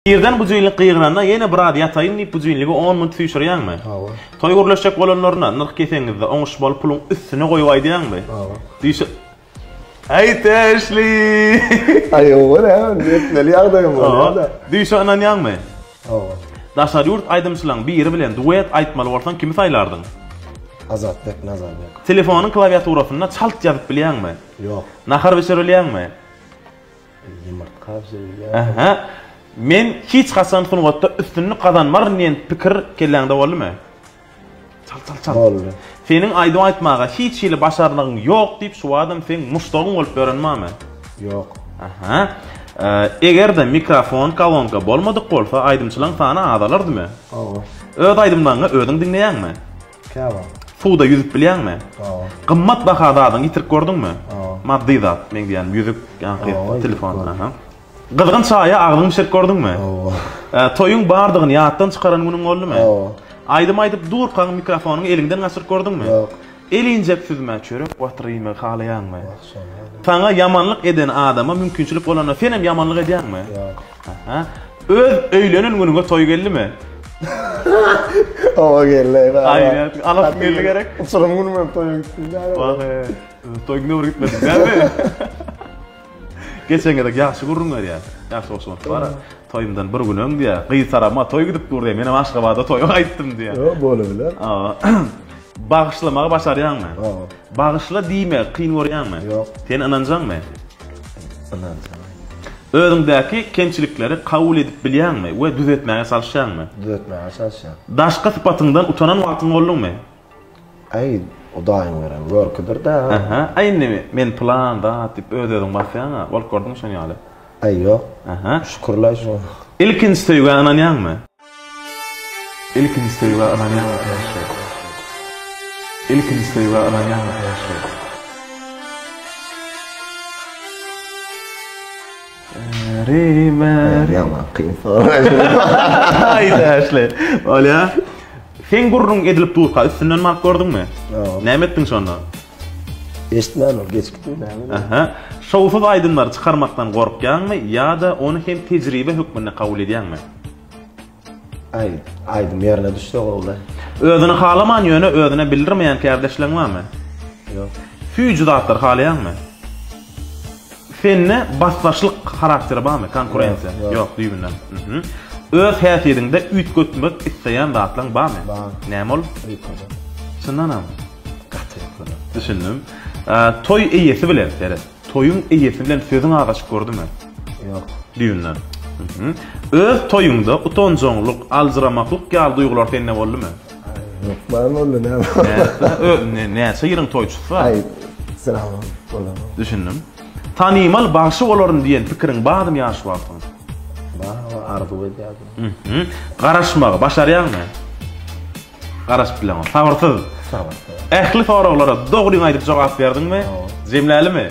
Irden bujuýynlyk gygyranda ýene biraz ýataýyn diýip bujuýynlygy on minut süýşürýäňmi? Hawa. Toý gürleşjek bolanlaryna nyrh keseňizde oňuşmaly puluň üstüne goýup aýdýaňmy? Hawa. Düýşe Aý täşli! Aý owa näme indi etmeli ýagdaýym bolýa-da. Düýşe ynanýaňmy? Hawa. Daşary ýurt aýdymçylaň biri bilen duet aýtmaly bolsaň kimi saýlardyň? Azatbek Nazarbek. Telefonyň klawiaturasynda çalt ýazyp bilýäňmi? Ýok. Nahar bişirilýäňmi? Ýumurtga bişirilýär. Aha. Men hiç haçan sungatda üstünlik gazanmaryn diýen pikir kelläňde boldumy? Çal çal çal. Boldy. Seniň aýdym aýtmaga hiç hili başarnygyň ýok diýip şu adam seň muşdagyň bolup ýören barmy? Ýok. Aha. Eger-de mikrofon, kolonka bolmadyk bolsa aýdymçylaň sany azalardymy? Hawa. Öz aýdymlaryňy özüň diňleýäňmi? Käwagt. Suwda ýüzüp bilýäňmi? Hawa. Gymmat baha zadyňy ýitirip gördüňmi? Hawa. Maddy zat, meň diýýänim ýüzük, ýaňky telefon. Aha. Gyzgyn çaýa agzyňy bişirip gördüňmi? Hawa. Toýuň bardygyny ýatdan çykaran günüň boldumy? Hawa. Aýdym aýdyp durkaň mikrofonyňy eliňden gaçyryp gördüňmi? Ýok. Elinjek süzmä çörek batyr iýmegi halaýaňmy? Ýok, şony. Saňa ýamanlyk eden adama mümkinçilik bolanda senem ýamanlyk edýäňmi? Ýok. Aha. Öz öýlenen günüňe toý geldimi? Owa geldi. Aý, alasym geldi gerek. Uçurym günüm hem toýa gitdim. Wah, toý gününe bir gitmedik, dälmi? Geçen gezek ýagşy gürrüň berýär. Ýagşy goşulyp bar. Toýumdan bir gün öň diýýär. Gyz tarapyma toý gidip dur diýýär. Menem Aşgabada toýa gaýtdym diýýär. Ýok, bolubiler. Bagyşlamagy başarýaňmy? Hawa. Bagyşla diýmegi kyn görýäňmi? Ýok. Sen ynanjaňmy? Ynanjaň. Özüňdäki kemçilikleri kabul edip bilýäňmi we düzetmäge çalyşýaňmy? Düzetmäge çalyşýan. Daşky sypatyňdan utanan wagtyň boldumy? Aý, Hudaýyň beren görküdir-dä. Aha, aý indi men pylan zat diýip öz-özüňi basýaň-a, bolup gördüňmi şon ýaly? Aý, ýok. Aha. Şükürler şoňa. Ilkinji söýgä ynanýaňmy? Ilkinji söýgä ynanýaňmy? Ilkinji söýgä ynanýaňmy? Bäri bäri. Ýaman kyn sorag. Aý täşli. Bolýa. Seň gürrüň edilip durka üstünden baryp gördüňmi? Ýok. Näme etdiň şonda? Eşitmän ol geçip gitdi näme? Aha. Şowsuz aýdymlary çykarmakdan gorkýaňmy ýa-da ony hem tejribe hökmünde kabul edýäňmi? Aý, aýdym ýerine düşse gowy. Özüni halaman ýöne özüne bildirmeýän kärdeşleň barmy? Ýok. Süýji zatlary halaýaňmy? Sende basdaşlyk harakteri barmy, konkurensiýa? Ýok, Ýok, düýbünden. Mhm. Öz häsiýetiňde üýtgetmek isleýän zatlaň barmy? Bar. Näme ol? Üýtgedem. Çyndanam? Gaty üýtgedem. Düşündim. Toý eýesi bilen, seret. Toýuň eýesi bilen sözüň azaşyp gördümi? Ýok. Düýbünden. Öz toýuňda utanjaňlyk, aljyramaklyk ýaly duýgular sende boldumy? Hökman boldy, näme? Näme? Näçe ýylyň toýçusy? Aý, syrama bolanok. Düşündim. Tanymal bagşy bolaryn diýen pikiriň bardymy ýaş wagtyň? Bar, arzuw edýärdim. Garaşmagy başarýaňmy? Garaşyp bileňok. Sabyrsyz. Sabyrsyz. Ähli soraglara dogryňy aýdyp jogap berdiňmi? Jemlälimi?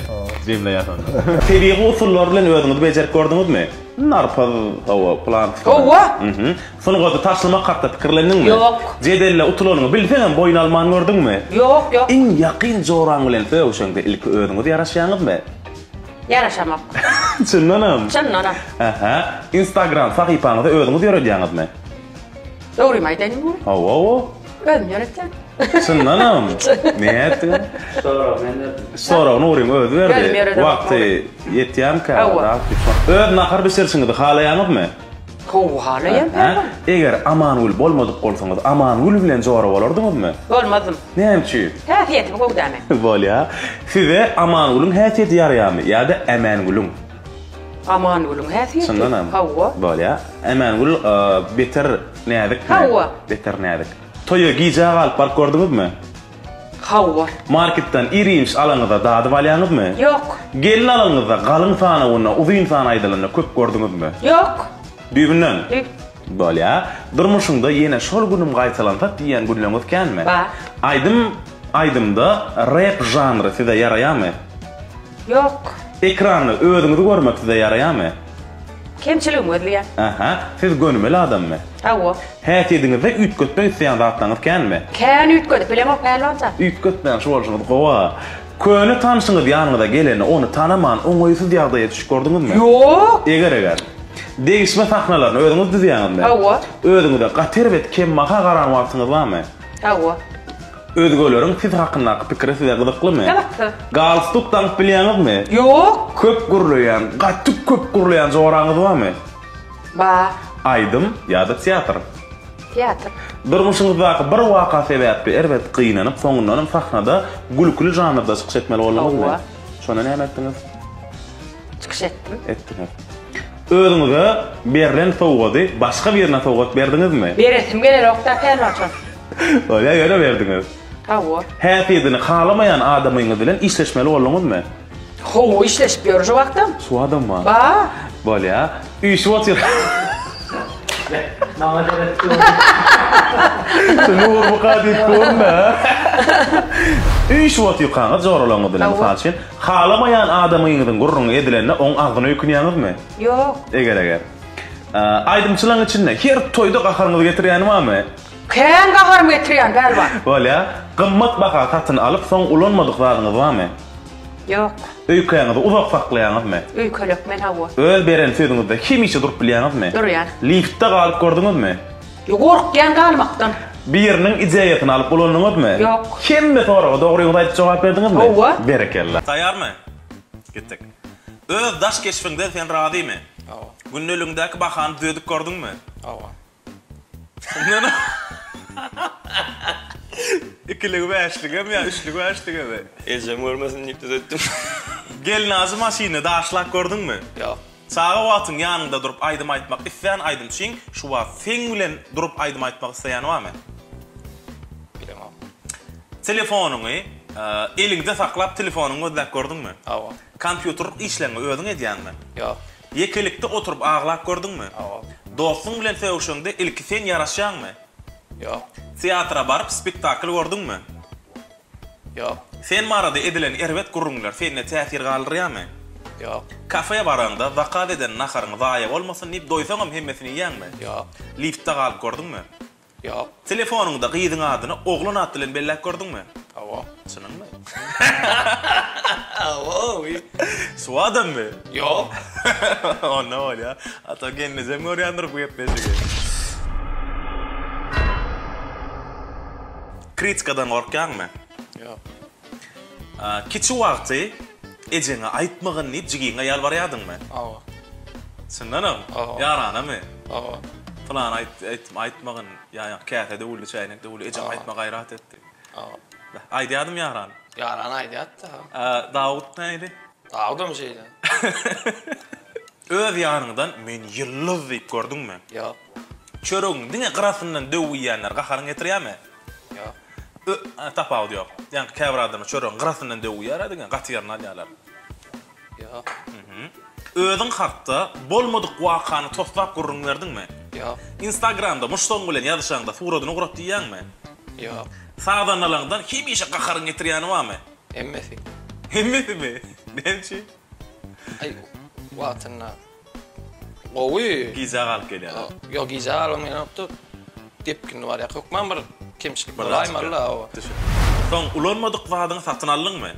Jemleýäs onda. Tebigy usullar bilen özüňizi bejerip gördüňizmi? Narpyz, hawa, pylan. Hawa. Mhm. Sungaty taşlamak hakda pikirlendiňmi? Ýok. Jedelde utulanyňy bilseňem boýun alman gördüňmi? Ýok, ýok. Iň ýakyn joraň bilen sögüşeňde ilki özüňiz ýaraşýaňyzmy? Ýaraşamok. Çyndanam? Çyndanam. Ähä. Instagram sahypaňyzy özüňiz ýöredýäňizmi? Dogrymy aýdaýynmy? Hawa, hawa. Özüm ýöretýän. Çyndanam? Nätdiň? Soragy men berdim. Soragy Nuryň özi berdi. Özüm ýöredemok. Wagty ýetýärmikä? Hawa. Öz nahar bişirişiňizi halaýaňyzmy? Gowy halaýan. Hä? Eger Amangül bolmadyk bolsaňyz, Amangül bilen jora bolardyňyzmy? Bolmazdym. Näme üçin? Häsiýetimi gowy däl meň. Bolýa. Size Amangülüň häsiýeti ýaraýarmy ýa-da Ämängülüň? Amangülüň häsiýeti. Çyndanam? Hawa. Bolýa. Ämängül beter näzikmi? Hawa. Beter näzik. Toýa gijä galyp baryp gördüňizmi? Hawa. Marketden ir-iýmiş alaňyzda dadyp alýaňyzmy? Ýok. Gelin alanyňyzda galyň sanawynda uzyn san aýdylanda köp gördüňizmi? Ýok. Düýbünden? Düýp. Bolýa. Durmuşyňda ýene şol günüm gaýtalansa diýýän günleňiz känmi? Bar. Aýdym aýdymda rep žanry size ýaraýarmy? Ýok. Ekranda özüňizi görmek size ýaraýarmy? Kemçiligimi gözleýän. Aha. Siz gönümel adammy? Hawa. Häsiýetiňizde üýtgetmek isleýän zatlaryňyz känmi? Kän üýtgedip bilemok pälwanjan. Üýtgetmäň şu bolşuňyz gowa. Köne tanşyňyz ýanyňyza gelende ony tanaman oňaýsyz ýagdaýa düşüp gördüňizmi? Ýok. Eger-eger. Degişme sahnalaryny özüňiz düzýäňizmi? Hawa. Özüňize gaty erbet kembaha garan wagtyňyz barmy? Hawa. Özgeleriň siz hakyndaky pikiri size gyzyklymy? Gyzykly. Galstuk daňyp bilýäňizmi? Ýok. Köp gürleýän, gaty köp gürleýän joraňyz barmy? Bar. Aýdym ýa-da teatr? Teatr. Durmuşyňyzdaky bir waka sebäpli erbet gynanyp, soňundanam sahnada gülküli žanrda çykyş etmeli bolduňyzmy? Hawa. Şonda näme etdiňiz? Çykyş etdim. Etdiňiz. Özüňize berlen sowgady başga birine sowgat berdiňizmi? Beresim gelenok-da pälwanjan. Bolýa, ýöne berdiňiz. Hawa. Häsiýetini halamaýan adamyňyz bilen işleşmeli bolduňyzmy? Hawa, işleşip ýörün şu wagtam. Şu wagtam bar. Bar. Bolýa. Üýşüp otyr. Maňa seret dur. Şu Nurmuka diýip durun-da. Üýşüp otyrkaňyz joralaryňyz bilen, mysal üçin, halamaýan adamyňyzyň gürrüňi edilende oň agzyna öýkünýäňizmi? Ýok. Eger-eger. Aýdymçylaryň içinde her toýda gaharyňyzy getirýäni barmy? Kän gaharymy getirýän pälwan. Bolýa. Gymmat baha satyn alyp, soň ulanmadyk zadyňyz barmy? Ýok. Öýkäňizi uzak saklaýaňyzmy? Öýkelek men hawa. Öz beren sözüňizde hemişe durup bilýäňizmi? Durýan. Liftde galyp gördüňizmi? Ýok, gorkýan galmakdan. Biriniň ideýasyny alyp ulandyňyzmy? Ýok. Hemme soraga dogryňyzy aýdyp jogap berdiňizmi? Hawa. Berekella. Taýýarmy? Gitdik. Öz daş keşbiňden sen razymy? Hawa. Gündeligiňdäki bahany düzedip gördüňmi? Hawa. Ikiligi bäşligemi ýa üçlügi bäşligemi? Ejem görmesin diýip düzetdim. Gelnaljy maşynyny daşlap gördüňmi? Ýok. Çaga wagtyň ýanyňda durup aýdym aýtmak islän aýdymçyň şu wagt seň bilen durup aýdym aýtmak isleýäni barmy? Bilemok. Telefonyňy eliňde saklap telefonyňy gözläp gördüňmi? Hawa. Kompýuter işleňi özüň edýäňmi? Ýok. Ýekelikde oturyp aglap gördüňmi? Hawa. Dostuň bilen sögüşeňde ilki sen ýaraşýaňmy? Ýok. Teatra baryp spektakl gördüňmi? Ýok. Sen barada edilen erbet gürrüňler sende täsir galdyrýarmy? Ýok. Kafe baraňda zakaz eden naharyň zaýa bolmasyn diýip doýsaňam hemmesini iýýäňmi? Ýok. Liftde galyp gördüňmi? Ýok. Telefonyňda gyzyň adyny oglan at bilen belläp gördüňmi? Hawa. Çynyňmy? Hawa. Şu adammy? Ýok. Onda bolýa. Ata gelnejem görýändir bu gepleşigi. Kritikadan gorkýaňmy? Ýok. Kiçi wagty ejeňe aýtmagyn diýip jigiňe ýalbarýardyňmy? Hawa. Çyndanam? Hawa. Ýaranamy? Hawa. Pylany aýt, aýt, aýtmagyn, ýa käse döwüldi, çäýnek döwüldi, ejem aýtma gaýrat et diýip. Hawa. Aýdýardym ýaran. Ýaran aýdýardy, hawa. Dawut nähili? Dawudam şeýle. Öz ýanyňdan men ýyldyz diýip gördüňmi? Ýok. Çöregiň diňe gyrasyndan döwüp iýýänler gaharyňy getirýärmi? Ýok. Ö, tapawudy ýok. Ýaňky käbir adamlar çöregiň gyrasyndan döwýär-ä diňe, gaty ýerini alýarlar. Ýok. Özüň hakda bolmadyk wakany toslap gürrüň berdiňmi? Ýok. Instagramda muşdagyň bilen ýazyşaňda suradyny ugrat diýýäňmi? Ýok. Sazandalaňdan hemişe gaharyňy getirýäni barmy? Hemmesi. Hemmesimi? Näme üçin? Aý, wagtynda Gowy. Gijä galyp gelýärler. Ýok, gijä galybam gelenokda. Depginli barýar. Hökman bir kemçilik bolaýmaly-da. Soň ulanmadyk zadyňy satyn aldyňmy?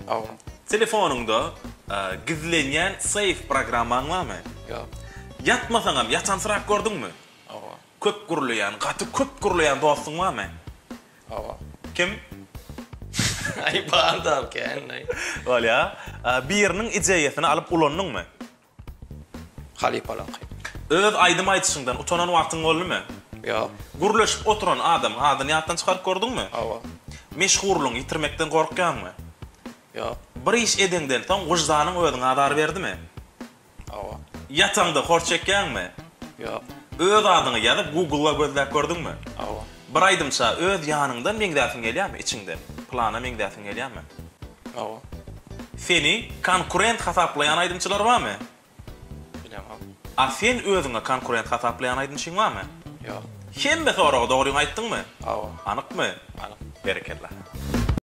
Hawa. Telefonyňda gizlenýän seýf programmaň barmy? Ýok. Ýatmasaňam ýatansyrap gördüňmi? Hawa. Köp gürleýän, gaty köp gürleýän dostuň barmy? Hawa. Kim? Aý bar-da kän-aý. Bolýa. Biriniň ideýasyny alyp ulandyňmy? Halypalaňky. Öz aýdym aýdyşyňdan utanan wagtyň boldumy? Ýok. Gürleşip oturan adamyň adyny ýatdan çykaryp gördüňmi? Hawa. Meşhurlygyňy ýitirmekden gorkýaňmy? Ýok. Bir iş edeňden soň wyždanyň özüňe azar berdimi? Hawa. Ýataňda hor çekýäňmi? Ýok. Öz adyňy ýazyp Google-da gözläp gördüňmi? Hawa. Bir aýdymça öz ýanyňdan meňzäsiň gelýärmi içiňden? Pylana meňzäsiň gelýärmi? Hawa. Seni konkurent hasaplaýan aýdymçylar barmy? Bilemok. A sen özüňe konkurent hasaplaýan aýdymçyň barmy? Ýok. Hemme soraga dogryňy aýtdyňmy? Hawa. Anykmy? Anyk. Berekella.